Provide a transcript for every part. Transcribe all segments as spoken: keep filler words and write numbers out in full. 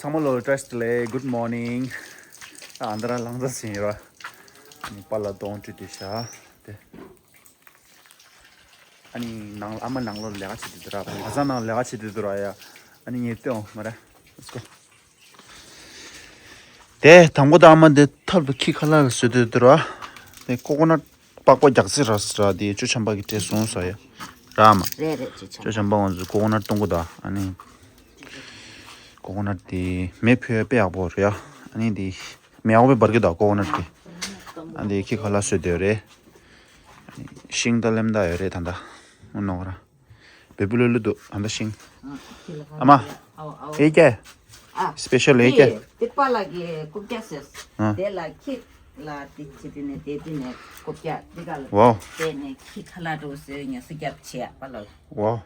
ཚང་མ་ལོ་བཀྲ་ཤིས་བདེ་ལེགས། Good morning། ཨ་འདི་ར་ལྷང་ཚ་ཟིན་ཡོད་ར། ཨ་ནི་པཱ་ལགས་གདོང་བཀྲུས་ཏེ་བཞག་དེ། ཨ་ནི་ནང་ཨ་མ་ནང་ལོགས་ལས་ཀ་བྱེད་དུས་འདུག་ར། བ་ཚང་ནང་ལས་ཀ་བྱེད་དུས་འདུག་ར་ཡ། ཨ་ནི་ངས་ལྟོས་འོང་མ་ར། Let's go། དེ་དང་པོ་དང་ཨ་མ་འདི་ཐབ་ཏུ་ཁྱི་ཁ་ལག་བཟོས་དུས་འདུག་ར། དེ་ཀོ་ཀོ་ནཊ་པགས་པ་རྒྱག་རྩིས་ར་ཟེར་ར། དེ་ཅོ་ཆམ་པ་གི་སྤྲད་སོང་ཟེར་ཡ། ར་མ། རེད་རེད། ཅོ་ཆམ་ཅོ་ཆམ་པ་ང་ཚོ་ཀོ་ཀོ་ནཊ་གཏོང་གི་འདུག་ཨ་ནི་ཀོ་ཀོ་ནཊ་དེ་མེ་ཕོ་ཡ་དཔེ་ཡག་པོ་རེད་ཡ། ཨ་ནི་དེ་མེ་ཡག་པོ་དཔེ་འབར་གི་འདུག་ཀོ་ཀོ་ནཊ་དེ། ཨ་ནི་དེ་ཁྱི་ཁ་ལག་བཟོས་དེ་རེད། ཤིང་རྟ་ལེམ་ད་ཡོད་རེད་ད་ལྟ། ཨོ་ནོ་ར། བེ་བུ་ལོ་ལོ་འདུག་ཨ་མ་ཤིང་། ཨ་མ། ཨེ་ཀྱེ། སྤེ་ཤལ་ཨེ་ཀྱེ། དེ་པཱ་ལགས་ཀྱི་རྐུབ་བཀྱག་བཟོས། དེ་ལ་ཁྱི་ལ་དེ་བྱེད་དུས་ནས་དེ་དུས་ནས་རྐུབ་བཀྱག་འདི་ག་ལ། ཝའོ། དེ་ནས་ཁྱི་ཁ་ལག་འགྲོ་བཟོས་ཉོ་སུ་རྒྱབ་བྱེད་ཡ་པཱ་ལགས། ཝའོ།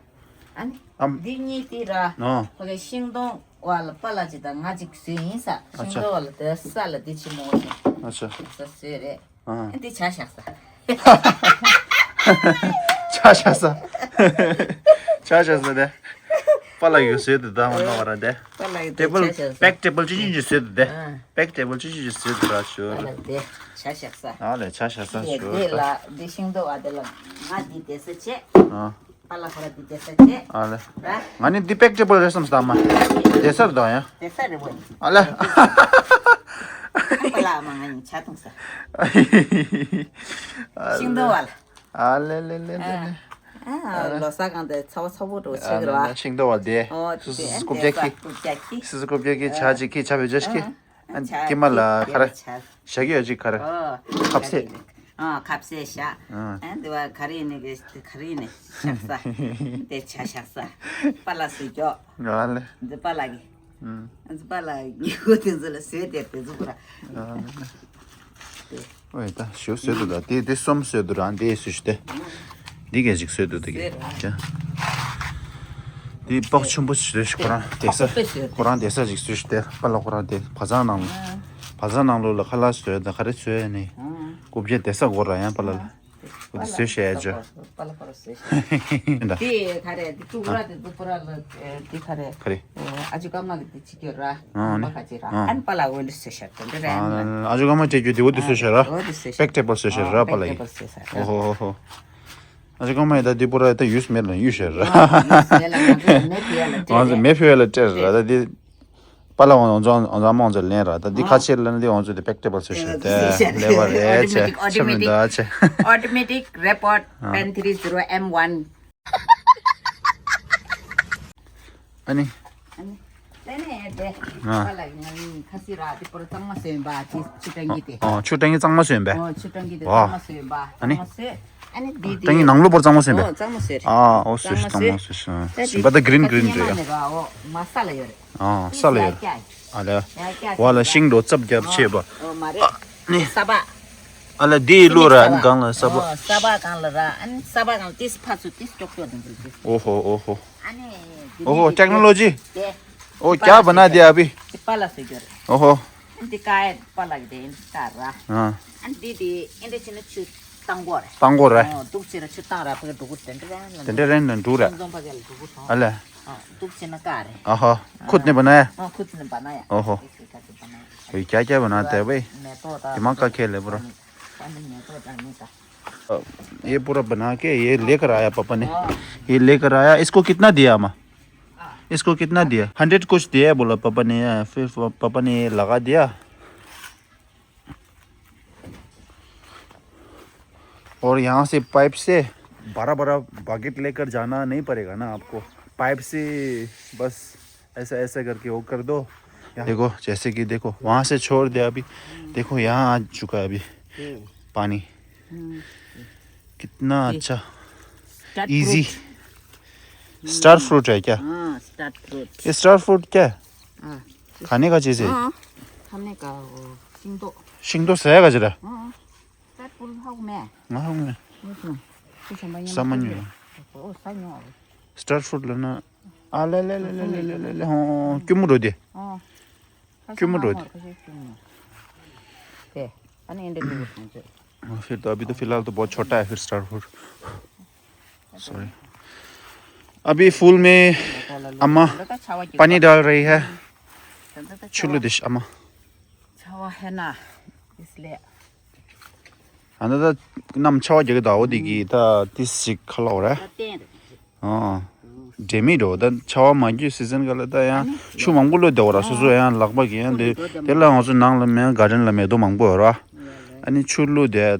ཨ་ནི། ཨམ། འདི་གཉིས་དེ་ར། ཨོ། ཁོ་གི་ཤིང་སྡོང་བ་ལ་པཱ་ལགས་ཅིག་དང་ང་ཅིག་བཟོས་ཡིན་ས། ཤིང་སྡོང་བ་ལ་དེ་ས་ལ་དེ་ཆི་མོ་ཞིག་ཨ་ཆ། ས་བཟོས་རེད། ཨ། འདི་ཇ་བཞག་ས། ཇ་བཞག་ས། ཇ་བཞག་ས་དེ། པཱ་ལགས་ཡོད་བཟོས་དུ་ད་འོ་ན་བ་ར་དེ། པཱ་ལགས་ཊེ་བལ་ཇ་བཞག་ས། པེག་ཊེ་བལ་ཅི་ཅི་ཅི་བཟོས་དུ་དེ། ཨ། པེག་ཊེ་བལ་ཅི་ཅི་ཅི་བཟོས་དུ་ར་ཞོ། པཱ་ལགས་དེ་ཇ་བཞག་ས། ཨ་ལས་ཇ་བཞག་ས་ཞོ། དེ་ལ་འདི་ཤིང་སྡོང་བ་དེ་ལ་ང་འདི་དེ་ས་བྱས། ཨ། པཱ་ལགས་ཁོ་ར་འདི་དེ་ས་བྱས། ཨ་ལས། ར། ང་ནི་འདི་པེག་ཊེ་བལ་རེད་བསམ་སྟ་མ། དེ་སར་དང་ཡ། དེ་ས་རེད་བོ། ཨ་ལས། པཱ་ལགས་མ་ང་ཡིན་ཇ་འཐུང་ས། ཤིང་སྡོང་བ་ལ། ཨ་ལེ་ལེ་ལེ་ལེ་ལེ། ཨ་ལོ་གསར་གང་དེ་ཚ་བོ་ཚ་བོ་འགྲོ་ཆེ་གི་ར། ཤིང་སྡོང་བ་དེ། ཨོ་སུ་སུ་སུ་རྐུབ་བཀྱག་གི། རྐུབ་བཀྱག་གི། སུ་སུ་རྐུབ་བཀྱག་གི་ཇ་ཅིག་གི་ཇ་བེད་ཇ་ཞིག་གི། ཨ་ཀྱེ་མ་ལ་ཁ་ར། ཞག་གི་ཡོད་ཅིག་ཁ་ར། ཁབ་སེ། ཨ་ཁབ་སེ་ཞག་ཨ་འདི་བ་ག་རེ་ནི་གི་ག་རེ་ནི་ཞག་ས། དེ་ཇ་ཞག་ས། པཱ་ལགས་སུ་ཀྱོ། ཨ་ལེ། འདི་པཱ་ལགས་གི། ཨ་ཙི་པཱ་ལགས་ཉི་གུ་དེ་ཚོ་ལ་བཟོས་ཏེ་དེ་ཚོ་གུ་ར། ཨོའི་ད་ཞོ་བཟོས་འདུག་ད་དེ་དེ་གསུམ་བཟོས་འདུག་ར་འདི་བཟོས་ཤི་དེ། འདི་གས་ཅིག་བཟོས་འདུག་དེ་གས་ཀྱ། དེ་པགས་ཆེན་པོ་བཟོས་ཤི་ཁོ་རང་དེ་ས་ཁོ་རང་དེ་ས་ཅིག་བཟོས་ཤི་དེ་པཱ་ལགས་ཁོ་རང་དེ་བ་ཚང་ནང་བ་ཚང་ནང་ལོགས་ལ་ཁ་ལག་བཟོས་ད་ག་རེ་བཟོས་ནི། རྐུབ་བཀྱག་དེ་ས་གོ་ར་ཡང་པཱ་ལགས་ལ། འོ་དེ་བཟོས་བཤད་ཡ་ཅོ། པཱ་ལགས་ཁོ་ར་བཟོས་བཤད། དེ་ག་རེ་དེ་ཀྲུ་གུ་ར་དེ་ཏུ་པུ་ར་ལ་དེ་ག་རེ། ག་རེ། ཨ་ཅུ་ཀ་མ་གི་དེ་ཅི་ཀྱོ་ར། ཨ་ནི། མ་ག་ཅི་ར། ཨ་ནི་པཱ་ལགས་འོ་ལི་བཟོས་བཤད་དེ་འདི་ར་ཡང་ཨ་ཨ་ཅུ་ཀ་མ་ཅེ་ཀྱོ་དེ་འོ་དེ་བཟོས་བཤད་ར། འོ་དེ་བཟོས་བཤད། པེག་ཊེ་བལ་བཟོས་བཤད་ར་པཱ་ལགས་ཡིན། པེག་ཊེ་བལ་བཟོས་བཤད། ཨོ་ཧོ་ཧོ་ཧོ། ཨ་ཅུ་ཀ་མ་ཡི་ད་དེ་པུ་ར་ད་ཡུས་མེད་ལ་ཡུས་བཤད་ར། ཡུས་མེད་ལ་ང་ཚོ་མེ་ཕི་ཡ་ལ་སྤྲད་ང་ཚོ་རེད། མེ་ཕི་ཡ་ལ་སྤྲད་ར་ད་དེ། པཱ་ལགས་ཝང་ཛོང་ཛོང་མང་ཛོ་ལེན་ར་ད་འདི་ཁ་ཆེ་ལ་འདི་ཝང་ཛོ་དེ་པེག་ཊེ་བལ་བཟོས་ཤིག་དེ་ལེ་བ་རེ་ཆེ་ཆེ་མི་འདའ་ཆེ། Automatic report pen three zero M one། ཨ་ནི། ཨ་ནི། དེ་ནས་དེ་ཨ་པཱ་ལགས་ང་ཁ་སི་ར་དེ་པོ་ར་གཙང་མ་བཟོས་པ་དེ་ཆུ་ཀྲང་གི་དེ། ཨོ་ཆུ་ཀྲང་གི་གཙང་མ་བཟོས་པས། ཨོ་ཆུ་ཀྲང་གི་དེ་ཝ། གཙང་མ་བཟོས་པ་ཨ་ནི། གཙང་མ་བཟོས། ཨ་ནི་འདི་ཀྲང་གི་ནང་ལོགས་པོ་གཙང་མ་བཟོས་པས། ཨོ་གཙང་མ་བཟོས་རེད། ཨ་ཨོ་བཟོས་ཤིག་གཙང་མ་བཟོས་ཤིག་ཨ་ཞིམ་པ་ད་གི་རིན་གི་རིན་རེད་ཡ། ཨོ་མ་ས་ལ་ཡོད་རེད། ཨ་ས་ལ་ཡོད་རེད། ཨ་ལེ། ཝ་ལ་ཤིང་ལོ་ཙབ་རྒྱབ་ཆེ་བ། ཨོ་མ་རེད། ཨ་ནི། ས་བ། ཨ་ལ་འདི་ལོ་ར་ཨ་ནི་གང་ལ་ས་བ། ཨོ་ས་བ་གང་ལ་ར་ཨ་ནི་ས་བ་གང་ཏིས་ཕ་ཚུ་ཏིས་ཅོག་ཅོག་དང་འཛུལ་ཏིས། ཨོ་ཧོ་ཨོ་ཧོ། ཨ་ནི། འདི་ཨོ་ཧོ་ནི་ཊེག་ནོ་ལོ་ཇི། དེ། ཨོ་ཀྱ་བ་ན་དེ་ཨ་བི། དེ་པཱ་ལགས་སུ་གྱུར། ཨོ་ཧོ། འདི་ཀ་ཡ་པཱ་ལགས་ཀྱི་དེ་འདི་ཀ་ར། ཨ། ཨ་འདི་དེ་ཨིན་དྲ་ཆི་ན་ཆུ་བཏང་གོ་རེད། བཏང་གོ་རེད། ཨོ་འདུག་ཆི་ན་ཆུ་བཏང་ར་ཕ་གི་འགྲོ་གོ་དེ་འདྲ་རན་ལ། དེ་འདྲ་རན་ལ་འགྲོ་རེད། སོང་ཙང་ཕ་གི་ལ་འགྲོ་གོ་སོང་། ཨ་ལེ། ཨོ་འདུག་ཆི་ན་ཀ་རེད། ཨ་ཧོ། ཁུད་ནི་བ་ན་ཡ། ཨོ་ཁུད་ནི་བ་ན་ཡ། ཨོ་ཧོ། ཨོ་ཀྱ་ཀྱ་བ་ན་དེ་བས། མེ་ཏོག་དང་། དེ་མ་ཀ་ཁེ་ལེ་བོ་ར། ཨ་ནི་མེ་ཏོག་དང་ནི་ཀ། ये पूरा बना के ये लेकर आया पापा ने। ये लेकर आया। इसको कितना दिया अम्मा? इसको कितना दिया? हंड्रेड कुछ दिया है बोला पापा ने। फिर पापा ने ये लगा दिया। और यहाँ से पाइप से बड़ा बड़ा बकेट लेकर जाना नहीं पड़ेगा ना आपको। पाइप से बस ऐसा ऐसा करके वो कर दो। यहाँ देखो, जैसे कि देखो, वहाँ से छोड़ दिया अभी। देखो, यहाँ आ चुका है अभी पानी। कितना अच्छा। Star fruit. स्टार फ्रूट है क्या? हाँ, स्टार फ्रूट। ये स्टार फ्रूट क्या है? हाँ। खाने का चीज़ है? हाँ, खाने का वो, शिंदो। शिंदो सया का जरा? हाँ, स्टार फ्रूट हाउ में। हाँ, हाउ में। स्टार फ्रूट लेना। आ ले ले ले। हाँ, क्यों मुड़ो दे? हाँ। क्यों मुड़ो दे? फिर तो अभी तो फिलहाल तो बहुत छोटा है फिर स्टार फ्रूट। सॉरी। अभी फूल में अम्मा पानी डाल रही है। ཆུ་ལུད་དེ་ཤ་མ། ཆ་བ་ཧེ་ན། ཨིས་ལེ། ཨ་ན་ད་ནམ་ཆ་བ་རྒྱག་གི་ད་འོ་དེ་གི་ད་ཏིས་ཞིག་ཁ་ལོག་རེད། ད་བསྟན་རེད། ཨ། འདྲེ་མི་འགྲོ་ད་ཆ་བ་མ་རྒྱུ་སི་ཛན་ག་ལ་ད་ཡང་ཆུ་མང་པོ་ལུད་དེ་འོ་ར་སོ་སོ་ཡང་ལག་པ་གི་ཡང་དེ་དེ་ལ་ང་ཚོ་ནང་ལ་མེ་ག་ཌན་ལ་མེ་ཏོག་མང་པོ་ཡོད་ར། ཨ་ནི་ཆུ་ལུད་དེ་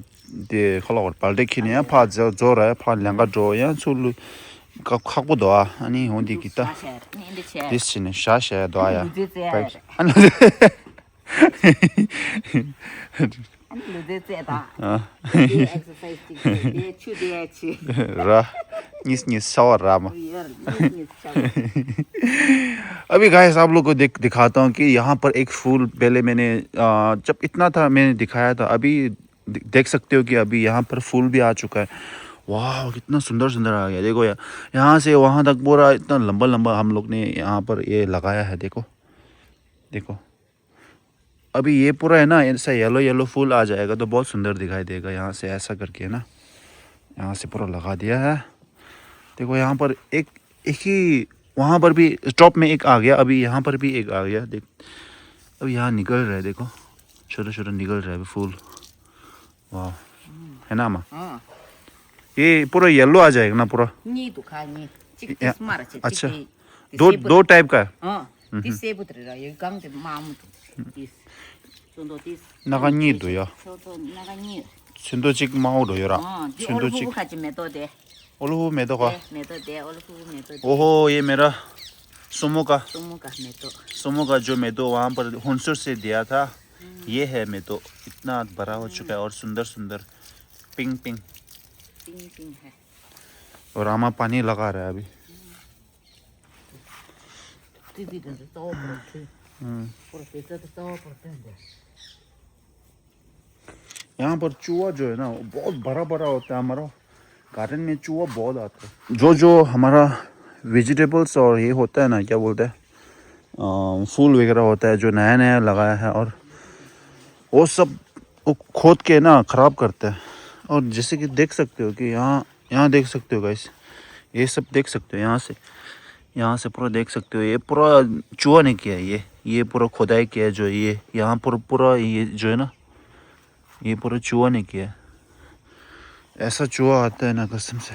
དེ་ཁ་ལོག་བལ་ཏེ་ཁྱི་ནི་ཡང་ཕ་རྫོ་རྫོ་ར་ཕ་ལེང་ག་འགྲོ་ཡང་ཆུ་ལུད་ཁག་པོ་འདུག་ཨ་ནི་འོ་དེ་གི་ད་ཏིས་ཞིག་ནི་ཤ་ཤ་འདུག་ཨ་ཡ། ཨ་ནི། ཨ་ནི་ལུས་རྩལ་རྩེད་དང་། ཨ། དེ་ཨེག་སར་སའི་ཛི་ཅིག་བྱེད། དེ་ཆུ་དེ་ཡ་ཆུ། ར། གཉིས་གཉིས་ཤ་བ་ར་མ། ཡར་གཉིས་གཉིས་ཤ་བ། अभी गाइस, आप लोग को देख दिखाता हूँ कि यहाँ पर एक फूल पहले मैंने, अ, जब इतना था मैंने दिखाया था। अभी दे- देख सकते हो कि अभी यहाँ पर फूल भी आ चुका है। वाह, कितना सुंदर सुंदर आ गया। देखो यार, यहाँ से वहाँ तक पूरा इतना लंबा लंबा हम लोग ने यहाँ पर ये लगाया है। देखो, देखो। अभी ये पूरा है ना, ऐसा येलो येलो फूल आ जाएगा तो बहुत सुंदर दिखाई देगा। यहाँ से ऐसा करके है ना, यहाँ से पूरा लगा दिया है। देखो यहाँ पर एक, एक ही, वहाँ पर भी टॉप में एक आ गया, अभी यहाँ पर भी एक आ गया। देख, अब यहाँ निकल रहा है, देखो, छोटा छोटा निकल रहा है अभी फूल। वाह, है ना अम्मा? हाँ। ये पूरा येलो आ जाएगा ना पूरा? नहीं तो खा नहीं। चिक या- चिक मारा चिक अच्छा। चिक दो, चिक दो टाइप का है? हाँ। हम्म। दिस से पुत्र रहा, ये गांव ते मामू तो। दिस। सुन दो दिस। नागा नहीं दो या। सो तो नागा नहीं। सुन दो चिक माओ दो यो रा। हाँ, दि सुन दो ओलो चिक। बुबु खा चिक में तो दे। ओलो बुबु में तो का। दे, में तो दे, ओलो बुबु में तो दे। ओहो, ये मेरा सोमो का। सोमो का में तो। सोमो का जो में तो वहाँ पर हुनसुर से दिया था, हम्म। ये है में तो। इतना बड़ा हो चुका है और सुंदर सुंदर पिंक पिंक। पिंक पिंक है। और अम्मा पानी लगा रहा है अभी। हम्म। यहाँ पर चूहा जो है ना, वो बहुत बड़ा बड़ा होता है हमारा गार्डन में, चूहा बहुत आता है। जो जो हमारा वेजिटेबल्स और ये होता है ना, क्या बोलते हैं, अ, फूल वगैरह होता है जो नया नया लगाया है, और वो सब वो खोद के ना खराब करते हैं। और जैसे कि देख सकते हो कि यहाँ, यहाँ देख सकते हो गाइस, ये सब देख सकते हो। यहाँ से, यहाँ से पूरा देख सकते हो, ये पूरा चूहा ने किया है। ये ये पूरा खुदाई किया है, जो ये यहाँ पर पूरा ये जो है ना, ये पूरा चूहा ने किया है। ऐसा चूहा आता है ना कसम से।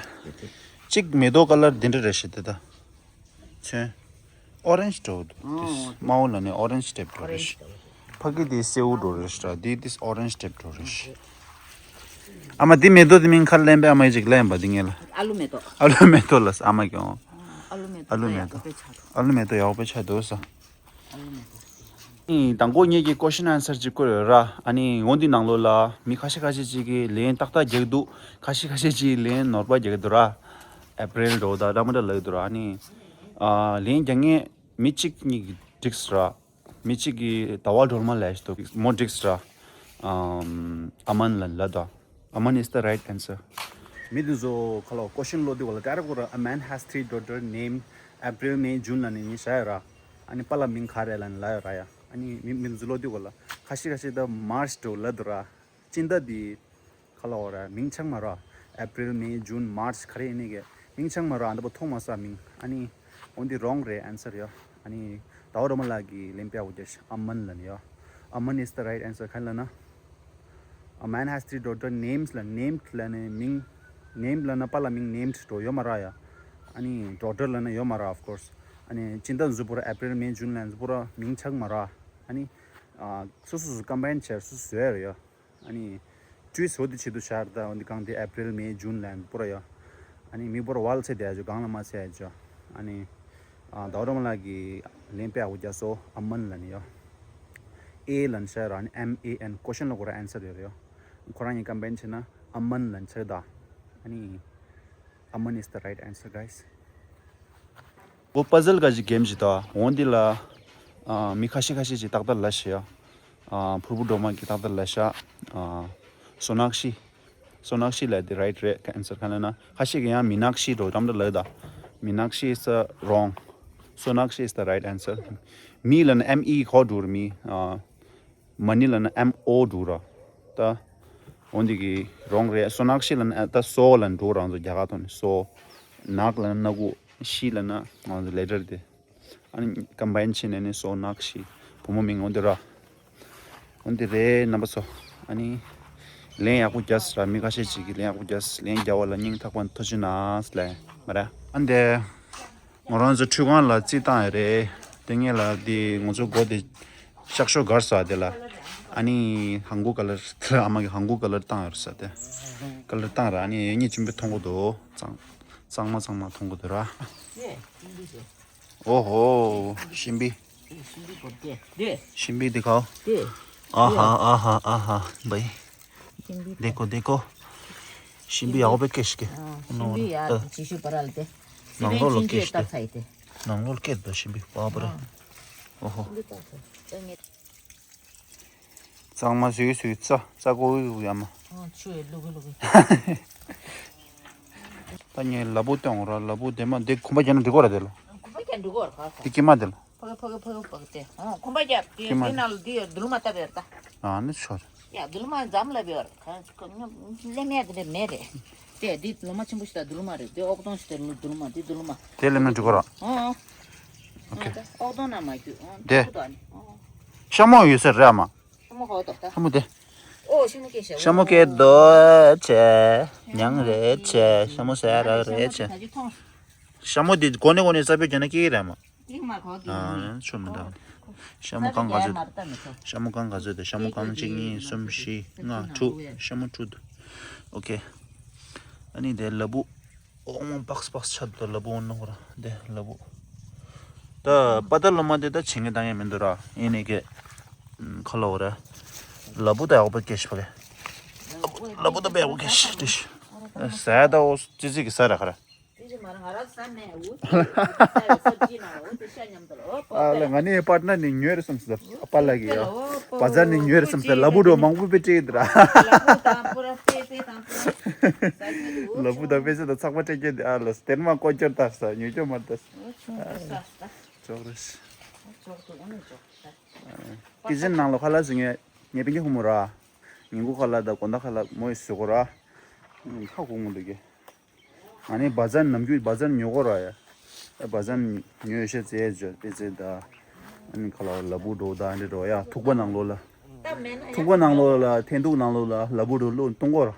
चिक मेदो कलर दिन रहे था। छे। Orange toad. Oh, this माओ लने orange tape orange tourish. Toad. फकी दे सेउ tourish रा, दे this orange tape tourish. आमा दे मेदो दे मिंग खल लेंबे आमा जिक लेंबा दिंगेला। आलू मेदो। आलू मेदो लस आमा क्यों? आलू मेदो। आलू मेदो। आलू मेदो याओ पे छा दो सा। आलू मेदो। ཨིན། དང་པོ་ངེད་ཀྱི་ཀོ་ཤན་ཨན་སར་ཅིག་བཀོད་ཡོད་ར། ཨ་ནི་འོན་ཏེ་ནང་ལོགས་ལ་མི་ཁ་ཤས་ཁ་ཤས་ཅིག་གིས་ལན་ཏག་ཏག་རྒྱག་འདུག་ཁ་ཤས་ཁ་ཤས་ཅིག་ལན་ནོར་བ་རྒྱག་འདུག་ར། ཨེ་པི་རལ་འགྲོ་ད་འདྲ་མི་འདྲ་ལབ་འདུག་ར། ཨ་ནི་ཨ་ལན་རྒྱག་མཁན་མི་གཅིག་གཉིས་ཀྱིས་འགྲིགས་ར། མི་གཅིག་གིས་ཟླ་བ་སྒྲོལ་མ་ལབ་ཞིག་འདུག་མོ་འགྲིགས་ར། ཨམ་ཨ་མན་ལབ་ལབ་ད། Aman is the right answer. མི་དེ་ཚོ་ཁ་ལོ་ཀོ་ཤན་ལོ་དེ་བ་ལ་ཌའི་རེག་གོ་ར། A man has three daughter named April, May, June ལ་ནི་ཉི་ཤ་ཡོད་ར། ཨ་ནི་པཱ་ལ་མིང་ག་རེ་ལ་ནི་ལ་ཡོད་ར་ཡ། ཨ་ནི་མི་མི་ཚོ་ལོ་དེ་གོ་ལ་ཁ་ཤས་ཁ་ཤས་ད་March དུ་ལ་དུ་ར། སྤྱི་ཟླ་འདི་ཁ་ལ་འོ་ར་མིང་ཆགས་མ་ར། April, May, June, March ག་རེ་ཡིན་ནི་གི་མིང་ཆགས་མ་ར། ཨ་འདི་པོ་མཐོང་མ་ས་མིང་། ཨ་ནི་འོན་ཏེ་wrong རེད་answer ཡ། ཨ་ནི་ཟླ་བ་སྒྲོལ་མ་ལགས་ཀྱི་ལན་པ་ཡ་འོ་རྒྱ་ཤ་Aman ལ་ནི་ཡ། Aman is the right answer ག་ལ་ན། A man has three daughter names ལ་named ལ་ནི་མིང་། named ལ་ན་པཱ་ལ་མིང་named འགྲོ་ཡོད་མ་ར་ཡ། ཨ་ནི་daughter ལ་ན་ཡོད་མ་ར་of course། ཨ་ནི་སྤྱི་ཟླ་འཛུ་པོ་ར་April, May, June ལ་འཛུ་པོ་ར་མིང་ཆགས་མ་ར། ཨ་ནི་ཨ་སོ་སོ་སོ་combine བྱས་སོ་སོ་བཟོས་ར་ཡ། ཨ་ནི་ཅུས་འོ་དེ་ཆེད་དུ་ཤར་ད་འོ་འདི་གང་དེ་April, May, June ལ་འཛུ་པོ་ར་ཡ། ཨ་ནི་མི་པོ་ར་ཝལ་ཚེ་དེ་ཨ་ཇོ་གང་ལ་མ་ཚེ་ཨ་ཇོ། ཨ་ནི། ཨ་ཟླ་བ་སྒྲོལ་མ་ལགས་ཀྱི་ལན་པ་ཡ་འོ་རྒྱ་སོ་Aman ལ་ནི་ཡ། ཨེ་ལ་ནི་ཤ་ར་ནི་M A N ཀོ་ཤན་ལ་གོ་ར་answer ཡོད་རེད་ཡ། ཁོ་རང་གཉིས་combine བྱས་ན་Aman ལ་ནི་ཆགས་ད། ཨ་ནི། Aman is the right answer, guys. བོ་puzzle ག་ཅིག་གེམ་ཅིག་ད་འོན་ཏེ་ལ། ཨ་མི་ཁ་ཤས་ཁ་ཤས་ཅིག་ཏག་ཏག་ལ་ཤི་ཡ། ཨ་ཕུར་བུ་སྒྲོལ་མ་གི་ཏག་ཏག་ལ་ཤ། ཨ་སོ་ནག་ཤི། སོ་ནག་ཤི་ལ་དེ་right རེད་answer ག་ལ་ན། ཁ་ཤས་ཀྱི་ཡང་མི་ནག་ཤི་འགྲོ་འགྲམ་དུ་ལ་ད། མི་ནག་ཤི་is the wrong. སོ་ནག་ཤི is the right answer. མི་ལ་ན་M E ཁོ་འགྲོ་ར་མི། ཨ་མ་ནི་ལ་ན་M O འགྲོ་ར། ད་འོན་ཏེ་གི་wrong རེད། སོ་ནག་ཤི་ལ་ན་ད་སོ་ལ་འགྲོ་རང་ཚོ་རྒྱ་གར་ཐོག་ནས་སོ། ནག་ལ་ན་ནག་གུ། ཤི་ལ་ན་ང་ཚོ་letter དེ། ཨ་ནི་combine བྱས་ནས་ནི་སོ་ནག་ཤི། བུ་མོ་མིང་འོན་ཏེ་ར། འོན་ཏེ་རེད་རྣམ་པ་ཚོ། ཨ་ནི། ལན་ཡག་པོ་རྒྱབ་ར། མི་ཁ་ཤས་ཅིག་གིས་ལན་ཡག་པོ་རྒྱབ། ལན་རྒྱབ་པ་ལ་སྙིང་ཐག་པ་ནས་ཐུགས་རྗེ་གནང་ལབ་མ་ར། ཨ་འདི། ང་རང་ཚོ་ཁྲུས་ཁང་ལ་རྩིས་བཏང་ཡོད་རེད། དེ་སྔོན་ལ་དེ་ང་ཚོ་སྒོ་དེ་གཤག་ཤོག་སྒར་ས་དེ་ལ། ཨ་ནི་ཧང་གོ་ཀ་ལར། ཨ་མ་གི་ཧང་གོ་ཀ་ལར་བཏང་ཡོད་ས་དེ། ཀ་ལར་བཏང་ར། ཨ་ནི་ཡེ་གཉིས་ཆེན་པོ་མཐོང་གི་འདུག་གཙང་། གཙང་མ་གཙང་མ་མཐོང་གི་འདུག་ར། ཨོ་ཧོ། ཤིང་པི། ཤིང་པི་དེ་ཁའོ། ཨ་ཧ་ཨ་ཧ་ཨ་ཧ་བའི། देखो देखो। ཤིང་པི་ཡག་པོ་སྐྱེས་ཤིག་གེ། ནོ། ཤིང་པི་ཡ་ཇི་ཤུ་པ་རལ་ཏེ། ནང་ལོགས་ལ་སྐྱེས་ཤིག་གེ། ནང་ལོགས་སྐྱེས་འདུག་ཤིང་པི་པ་པ་ར། ཨོ་ཧོ། གཙང་མ་སུའི་སུའི་རྩ་རྩ་གོ་ཡུ་ཡ་མ། ཆུ་ཡི་ལུ་གུ་ལུ་གུ། ད་ངས་ལ་བུ་སྟོན་ར། ལ་བུ་དེ་མ་དེ་གོམ་པ་རྒྱག་ན་འགྲིག་གོ་ར། དེ་ལ་གོམ་པ་རྒྱག་འགྲིག་གོ་ར། དེ་སྐྱེས་མ་དེ་ལ། ཕ་གི་ཕ་གི་ཕ་གི་ཕ་གི་དེ། ཨོ་ཁོམ་པ་རྒྱབ་དེ། དེ་ནང་ལ་དེ་རྡུལ་མ་བཏབ་ཡོད་ད། ཨ་ནི་ཆོག་རེད། ཡ་རྡུལ་མ་འཛམ་ལ་བེ་ཡོད་ར། གང་ལེ་མེད་དེ་མེད་རེད། དེ་དེ་རྡུལ་མ་ཆེན་པོ་ཞིག་ད་རྡུལ་མ་རེད། དེ་ཨོག་དོང་ཞིག་ད་རྡུལ་མ། དེ་རྡུལ་མ། དེ་ལེ་མེད་འགྲིག་གོ་ར། ཨོ་ཨོ། ཨོ་ཁེ། ཨོག་དོང་ན་མ་རྒྱུ། ཨོ་དེ། ཁུ་དོ་ནི། ཨོ། ཤ་མོ་ཡོད་ས་རེད་ཨ་མ། ཤ་མོ་ཧོ་དོ་ད། ཤ་མོ་དེ། ཨོ་ཤ་མོ་སྐྱེས་ཤ། ཤ་མོ་སྐྱེས་རྡོ་ཆེ། མྱང་རེད་ཆེ། ཤ་མོ་ཟ་རག་རེད་ཆེ། ཤ་མོ་དེ་གོ་ནས་གོ་ནས་ས་བོད་ཀྱི་ན་སྐྱེས་རེད་མ། ཨ་ཆོ་མི་འདྲ། ཤ་མོ་གང་ག་ཚོད། ཤ་མོ་གང་ག་ཚོད་དེ། ཤ་མོ་གང་གཅིག་གཉིས་གསུམ་བཞི་ལྔ་དྲུག་ཤ་མོ་དྲུག་འདུག་ཨོ་ཁེ། ཨ་ནི་དེ་ལ་བུ། ཨོ་མོ་པགས་པགས་ཆད་དུ་ལ་བུ་ནོ་ར། དེ་ལ་བུ། ད་པ་ད་ལོ་མ་དེ་ད་ཆེ་ངེ་ད་ངེ་མི་འདུག་ར། ཨེ་ནི་གེ། ཁ་ལོ་ར། ལ་བུ་ད་ཡག་པོ་སྐྱེས་ཤི་ཕ་གེ། ལ་བུ་ད་བེ་ཡག་པོ་སྐྱེས་ཤི་ཏི་ཤི། ཟ་ད་ཨོ་ཙི་ཙི་གི་ཟ་ར་ཁ་ར། ཨ་ལ་ང་ནི་པར་ན་ནི་ཉོས་རེ་སམ་སི་པར་ལ་གི་ཡོ། པ་ཛར་ནི་ཉོས་རེ་སམ་སི་ལ་བུ་རོ་མང་པོ་པེ་ཏྲེ་དྲ། ལ་བུ་ད་པེ་ཏྲེ་དང་པོ་ལ་བུ་ད་པེ་ཏྲེ་ད་ཚག་པ་ཏྲེ་ཀེ་དེ། ཨ་ལ་སྟེར་མ་ཀོ་ཅོར་ད་ས་ཉོ་ཅོ་མར་ད་ས། ཅོག་རེ་ཤི། ཅོག་ཏུ་ཨོ་ནི་ཅོག་ད། ཀི་ཅན་ནང་ལོ་ཁ་ལ་སི་ངས་ངས་པིན་གི་ཧུ་མོ་ར། ཉིན་གུ་ཁ་ལ་ད་གོ་ད་ཁ་ལ་མོ་ཡི་སུ་གོ་ར། ཁ་གུ་མོ་འདུག་གི། ཨ་ནི་བ་ཛན་ནམ་རྒྱུན་བ་ཛན་ཉོ་གོ་ར་ཡ། བ་ཛན་ཉོ་ཤེས་ཙེ་ཇོ་པེ་ཙེ་ད། ཨ་ནི་ཁ་ལ་ལ་བུ་འགྲོ་ད་འདི་འགྲོ་ཡ། ཐུག་པ་ནང་ལོ་ལ། ཐུག་པ་ནང་ལོ་ལ་འཐེན་ཐུག་ནང་ལོ་ལ་ལ་བུ་འགྲོ་ལོ་གཏོང་གོ་ར།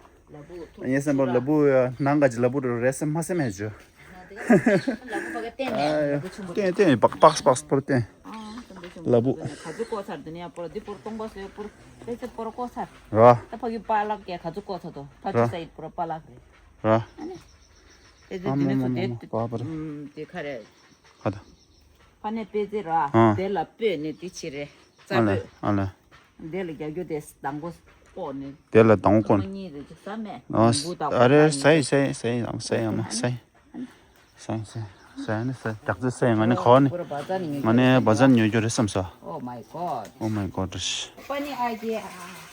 ངས་སེམས་པ་ལ་བུ་ཡ་ནང་ག་ཅི་ལ་བུ་འགྲོ་རེད་སེམས་མ་སེམས་ཧེ་ཇོ། ལ་བུ་བ་ག་ཏན་ནས་ལ་བུ་ཆུང་བུ། ཏན་ཏན་པག་པག་པག་པོར་ཏན། ལ་བུ། ག་ཚོད་བཀོག་ཚར་དེ་ནས་ཡ་པོར་འདི་པོར་གཏོང་གོ་སོ་ཡ་པོར་པེ་ཙེ་པོར་བཀོག་ཚར། ར། ད་ཕ་གི་པ་ལག་གི་ག་ཚོད་བཀོག་ཚར་དོ། ཕ་ཅི་ས་ཡིད་པོར་པ་ལག་རེད། ར། ཨ་ནི། དེ་ཚོ་དེ་ནས་ཚོ་དེ་དེ་ཁ་རེད། ཧ་ད། ཕ་ནས་པེ་ཙེ་ར། ཨ། དེ་ལ་སྤོས་ནས་དེ་ཆི་རེད། རྩ་ཨ་ལེ་སྤོས། ཨ་ལེ། དེ་ལ་རྒྱ་རྒྱུ་དེ་དང་པོ་ཀོ་ནས། དེ་ལ་དང་པོ་ཀོ་ནས། གཉིས་རེད་ཅི་ས་མེད། ཨ་ས་ཨ་རེ་ས་ཡི་ས་ཡི་ས་ཡི་ཨ་མ་ས་ཡི་ཨ་མ་ས་ཡི། ས་ཡི་ས་ཡི་ས་ཡི་ནི་ས་ཡི་རྒྱག་ཚེ་ས་ཡི་ང་ནི་ཁོ་ནི། ང་ནི་བ་ཛན་ཉོ་རྒྱུ་རེད་བསམ་ས། Oh my God. Oh my God. पानी आ गया।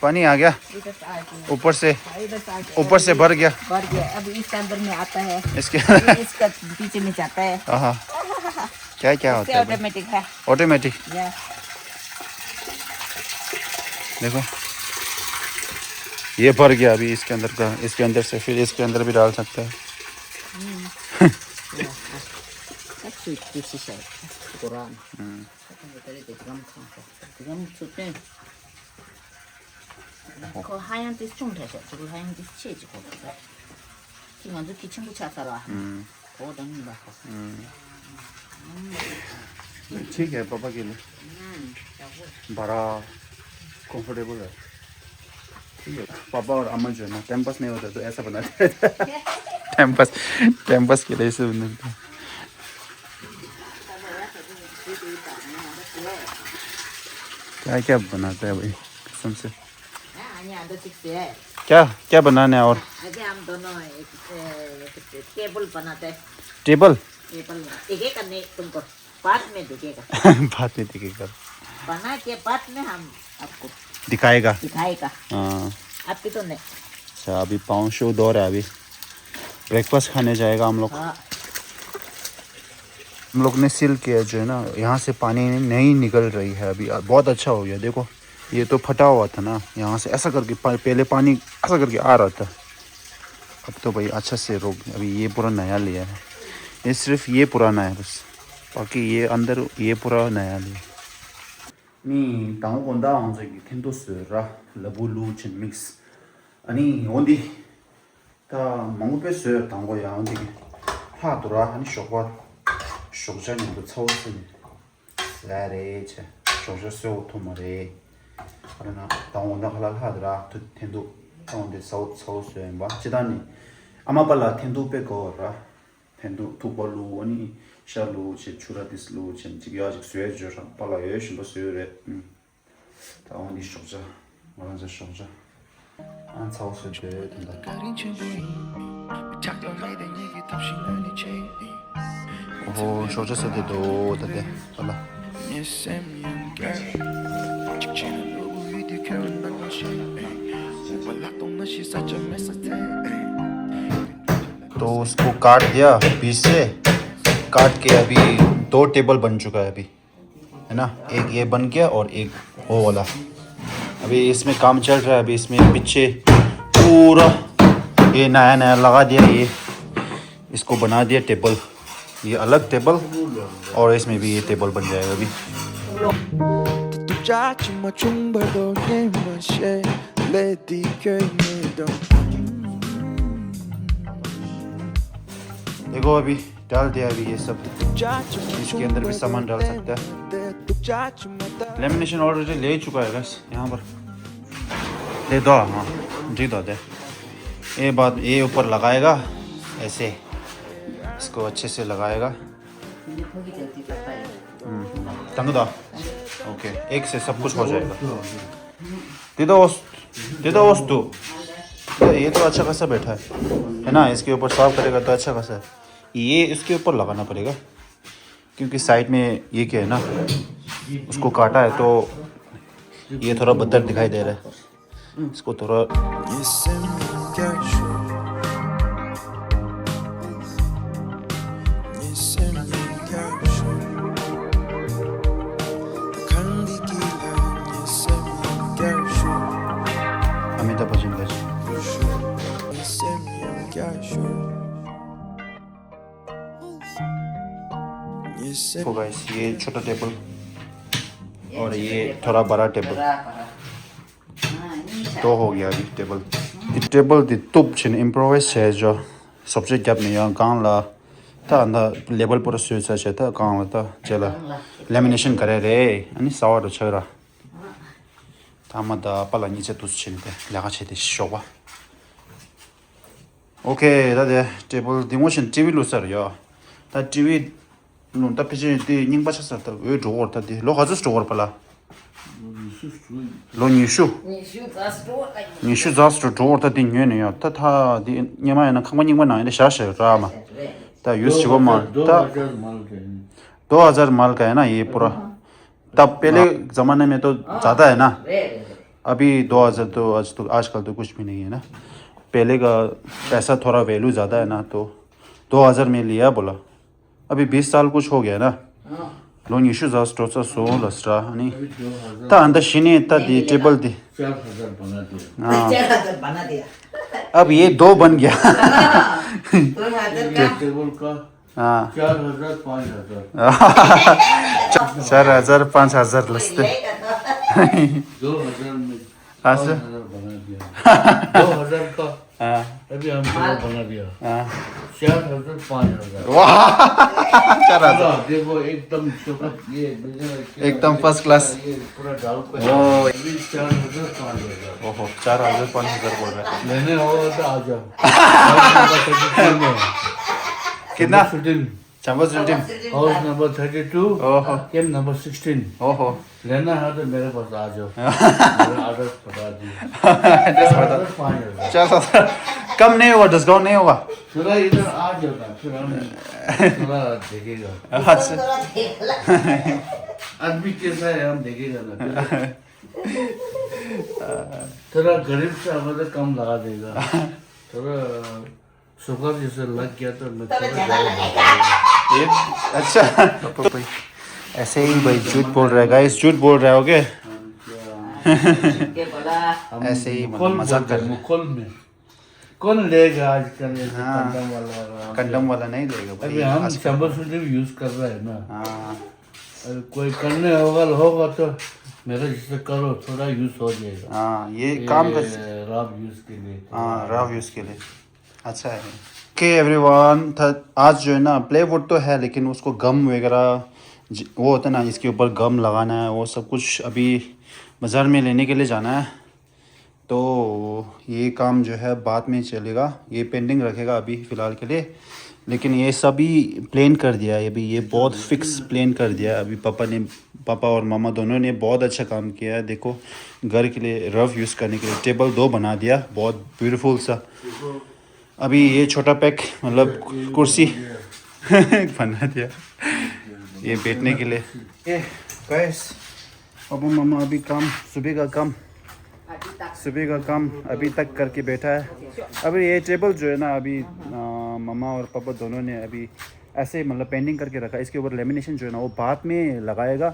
पानी आ गया। इधर से आ गया। ऊपर से। हाँ, इधर से आ गया। ऊपर से भर गया। भर गया। अब इसके अंदर में आता है। इसके ये इसका पीछे में जाता है। हाँ। क्या क्या होता है? ऑटोमेटिक है। ऑटोमेटिक। या। देखो, ये भर गया अभी इसके अंदर का। इसके अंदर से फिर इसके अंदर भी डाल सकते हैं। ཁོ་ཧ་ཡང་དེ་ཆུང་དྲགས་ཤག་ཅིག་ཧ་ཡང་དེ་ཆེ་ཅིག་གོ་ད། ཁྱི་ང་ཚོ་ཁྱི་ཆེན་པོ་ཆགས་ཚར་བ། ཁོ་དང་གཉིས་པ་ཁོ། ठीक है पापा के लिए। बड़ा कंफर्टेबल है। ठीक है, पापा और अम्मा जो है ना, टाइम पास नहीं होता तो ऐसा बनाते हैं। टाइम पास, टाइम पास के लिए ऐसे बनाते हैं। क्या क्या बनाता है भाई, कसम से। क्या क्या बनाने और? अभी हम दोनों एक, ए, टेबल बनाते हैं। टेबल? टेबल में देखेगा नहीं तुमको, बाद में देखेगा। बाद में देखेगा। बना के बाद में हम आपको दिखाएगा। दिखाएगा। हाँ। अभी तो नहीं। अच्छा, अभी पाँव शो दो रहा है अभी। ब्रेकफास्ट खाने जाएगा हम लोग। हाँ। हम लोग ने सील किया जो है ना, यहाँ से पानी नहीं निकल रही है अभी। बहुत अच्छा हो गया, देखो। ये तो फटा हुआ था ना, यहाँ से ऐसा करके पा-, पहले पानी ऐसा करके आ रहा था। अब तो भाई अच्छा से रोक, अभी ये पूरा नया लिया है। ये सिर्फ ये पुराना है बस, बाकी ये अंदर ये पूरा नया लिया। ནི་དང་པོ་དགོང་དག་ང་ཚོ་གི་འཐེན་ཐུག་བཟོས་ར། ལ་ཕུག་ལུ་ཆེན་མིག་སི། ཨ་ནི་འོ་འདི། ད་མང་པོ་དཔེ་བཟོས་དང་པོ་ཡང་འོ་འདི་གི། ལྷག་འདུག་ར། ཨ་ནི་ཞོགས་པ། ཞོགས་ཇ་མཉམ་དུ་ཚ་བོ་བཟོས་ནས། ཟ་རེད་ཆེ། ཞོགས་ཇ་བཟོས་འོ་ཐུབ་མ་རེད། ཨ་རེ་ན་དང་པོ་དགོང་དག་ཁ་ལག་ལྷག་འདུག་ར། ཐུག་འཐེན་ཐུག་ཨ་འོ་འདི་ཚ་བོ་ཚ་བོ་བཟོས་ཡིན་པ། ཅི་ད་ནི། ཨ་མ་པ་ལ་འཐེན་ཐུག་དཔེ་དགོས་ར། འཐེན་ཐུག་ཐུག་པ་ལུ་ཨ་ནི་ཤ་ལུ་ཆེ་ཆུ་ར་ཏིས་ལུ་ཆེ་ཅིག་ཡ་ཅིག་བཟོས་བརྗོད་ར། པ་ལ་ཡོད་བཞིན་པ་བཟོས་རེད། ཨུམ། ད་འོ་འདི་ཞོགས་ཇ། ང་རང་ཚོ་ཞོགས་ཇ། ཨ་ཚ་བོ་བཟོས་བསྡད་དོན་དག་ཨོ་ཧོ། ཞོགས་ཇ་བཟོས་བསྡད་འདུག་ད་དེ་པ་ལ། तो उसको काट दिया बीच से। काट के अभी दो टेबल बन चुका है अभी, है ना? एक ये बन गया और एक वो वाला। अभी इसमें काम चल रहा है। अभी इसमें पीछे पूरा ये नया नया लगा दिया। ये इसको बना दिया टेबल। ये अलग टेबल और इसमें भी ये टेबल बन जाएगा अभी। देखो अभी डाल दिया अभी ये सब। इसके अंदर भी सामान डाल सकता है। लेमिनेशन ऑलरेडी ले चुका है गाइस। यहाँ पर दे दो। हाँ, जी दो दे। ये बाद ये ऊपर लगाएगा ऐसे, इसको अच्छे से लगाएगा। हम्म, तंग दो। ओके, एक से सब कुछ हो जाएगा। दे दो उस, दे दो उस तू। तो ये तो अच्छा खासा बैठा है, है ना? इसके ऊपर साफ करेगा तो अच्छा खासा है। ये इसके ऊपर लगाना पड़ेगा, क्योंकि साइड में ये क्या है ना, उसको काटा है तो ये थोड़ा बदतर दिखाई दे रहा है। इसको थोड़ा अमिताभ बच्चन का। देखो गाइस, ये छोटा टेबल और ये थोड़ा बड़ा टेबल। दो हो गया अभी टेबल। ये टेबल दी तुप छिन इम्प्रोवाइज है जो सबसे जब नहीं यहाँ गांव ला था अंदर लेबल पर स्विच से था गांव ला था चला लेमिनेशन करे रे। अनि सवार छ र। ད་མ་ད་པ་ལ་གཉིས་ཆ་དུས་ཆེན་དེ་ལས་ཀ་བྱེད་དེ་ཞོགས་པ། ཨོ་ཁེ། ད་དེ་ཊེ་བལ་འདི་ངོ་ཤེས་ཊི་ཝི་ལུས་ས་རེད་ཡ། ད་ཊི་ཝི་ལུང་ད་ཕལ་ཆེར་དེ་རྙིང་པ་ཆགས་ས། ད་འོས་འགྲོ་གོ་ར། ད་དེ་ལོ་ག་ཚོད་འགྲོ་གོ་ར་པ་ལ། ལོ་ཉི་ཤུ། ཉི་ཤུ་རྩ་སུ་འགྲོ་གོ་ར། ད་དེ་ཉོས་ནས་ཡ། ད་ད་དེ་སྔོན་མ་ཡིན་ན་ཁང་པ་རྙིང་པ་ནང་ཡིན་ན་བཞག་བཞག་ར་མ། ད་ཡུས་བྱེད་གོ་མ། ད་दो हज़ार माल का है ना ये पूरा। तब पहले जमाने में तो ज़्यादा है ना। अभी दो हज़ार तो आज तो आजकल तो कुछ भी नहीं है ना। पहले का पैसा थोड़ा वैल्यू ज़्यादा है ना, तो दो हज़ार में लिया बोला। अभी बीस साल कुछ हो गया ना। लो निशु दस तो सा सो लसरा नहीं। ता अंदर शिने ता दी टेबल दी। चार हज़ार बना दिया। हाँ। चार हज़ार बना दिया। अब ये दो बन गया। दो हज़ार का। टेबल का हाँ। चार हज़ार, पाँच हज़ार। चार हज़ार, पाँच हज़ार लस्ते। दो हज़ार में पाँच हज़ार बना दिया। दो हज़ार का। हाँ। अभी हम पूरा बना दिया। हाँ। चार हज़ार, पाँच हज़ार। वाह। चार हज़ार। हाँ, देखो, एकदम सुपर, ये एकदम फर्स्ट क्लास। ये पूरा डाल पे। ओ। अभी चार हज़ार, पाँच हज़ार। ओहो, चार हज़ार, पाँच हज़ार बोल रहा है। लेने आओ तो आ जाओ। कितना? Fifteen. Chambas building। House number thirty two. ओहो। केम नंबर सिक्सटीन। ओहो। लेना है तो मेरे पास आ जाओ। मेरा एड्रेस बता दिए। एड्रेस बता। चार हज़ार, पाँच हज़ार। चार हज़ार। कम नहीं होगा, डिस्काउंट नहीं होगा। थोड़ा इधर आ जाओ ना, फिर हम थोड़ा देखेगा। अच्छा। आदमी कैसा है, हम देखेगा ना। थोड़ा गरीब से हमारे कम लगा देगा। थोड़ा शुगर जैसे लग गया तो मैं थोड़ा ज्यादा लगा दूंगा। ये अच्छा। तो भाई, ऐसे ही भाई झूठ बोल रहा है गाइस, झूठ बोल रहा है। ओके। ऐसे ही मतलब मजाक कर रहे हैं। मुखल में कौन लेगा आजकल ये कंडम वाला? कंडम वाला नहीं लेगा भाई। अभी हम चंबल सूटी भी यूज कर रहे हैं ना। हाँ। कोई करने होगा होगा तो मेरा जिससे करो थोड़ा यूज हो जाएगा। हाँ, ये काम का। रफ यूज के लिए। हाँ, रफ यूज के लिए। अच्छा है। ओके एवरीवन, आज जो है ना, प्लाईवुड तो है लेकिन उसको गम वगैरह, वो होता है ना, इसके ऊपर गम लगाना है, वो सब कुछ अभी बाजार में लेने के लिए जाना है। तो ये काम जो है बाद में चलेगा, ये पेंडिंग रखेगा अभी फिलहाल के लिए। लेकिन ये सभी प्लान कर दिया है अभी, ये बहुत फिक्स प्लान कर दिया है अभी पापा ने। पापा और मामा दोनों ने बहुत अच्छा काम किया है। देखो, घर के लिए रफ यूज़ करने के लिए टेबल दो बना दिया, बहुत ब्यूटीफुल सा। अभी ये छोटा पैक, मतलब कुर्सी बना दिया ये बैठने के लिए। ये गाइस, पापा मामा अभी काम, सुबह का काम, सुबह का काम अभी तक करके बैठा है। अभी ये टेबल जो है ना, अभी मामा और पापा दोनों ने अभी ऐसे, मतलब, पेंडिंग करके रखा है। इसके ऊपर लेमिनेशन जो है ना, वो बाद में लगाएगा।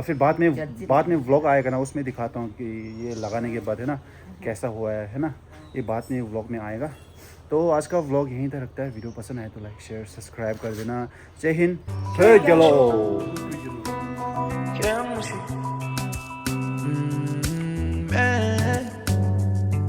फिर बाद में, बाद में व्लॉग आएगा ना, उसमें दिखाता हूँ कि ये लगाने के बाद है ना, कैसा हुआ है है ना। ये बाद में व्लॉग में आएगा। तो आज का व्लॉग यहीं तक रखता है। वीडियो पसंद आए तो लाइक, शेयर, सब्सक्राइब कर देना। जय हिंद। जय गलो।